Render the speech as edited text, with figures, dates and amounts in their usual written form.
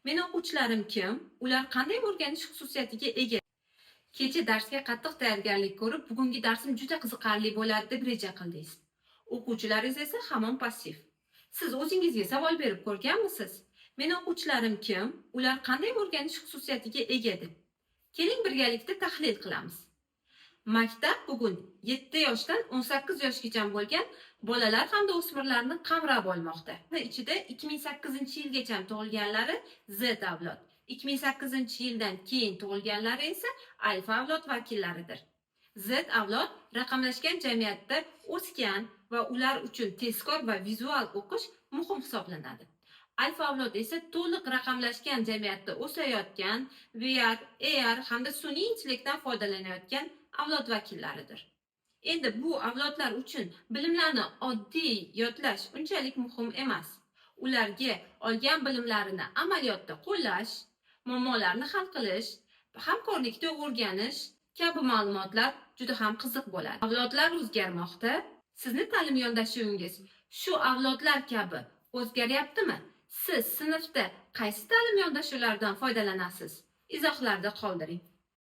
Meni o'quvchilarim kim? Ular qanday o'rganish xususiyatiga ega? Kecha darsga qattiq tayyorgarlik ko'rib, bugungi darsim juda qiziqarli bo'ladi deb reja qildingiz. O'quvchilaringiz esa hamon passiv. Siz o'zingizga savol berib ko'rganmisiz? Meni o'quvchilarim kim? Ular qanday o'rganish xususiyatiga ega deb. Keling, birgalikda tahlil qilamiz. Maktab bugun 7 yoshdan 18 yoshgacha bo'lgan bolalar hamda o'smirlarni qamrab olmoqda. Ichida 2008-yilgacha tug'ilganlari Z avlod, 2008-yildan keyin tug'ilganlari esa alfa avlod vakillaridir. Z avlod raqamlashgan jamiyatda o'sgan va ular uchun tezkor va vizual o'qish muhim hisoblanadi. Alfa avlod esa to'liq raqamlashgan jamiyatda o'sayotgan, VR, AR hamda sun'iy intellektdan foydalanayotgan avlod vakillaridir. Endi bu avlodlar uchun bilimlarni oddiy yodlash unchalik muhim emas. Ularga olgan bilimlarini amaliyotda qo'llash, muammolarni hal qilish, hamkorlikda o'rganish kabi ma'lumotlar juda ham qiziq bo'ladi. Avlodlar o'zgarmoqda. Sizni ta'lim yondashuvingiz shu avlodlar kabi o'zgaryaptimi? Siz sinfda qaysi ta'lim yondashuvlaridan foydalanasiz? Izohlarda qoldiring.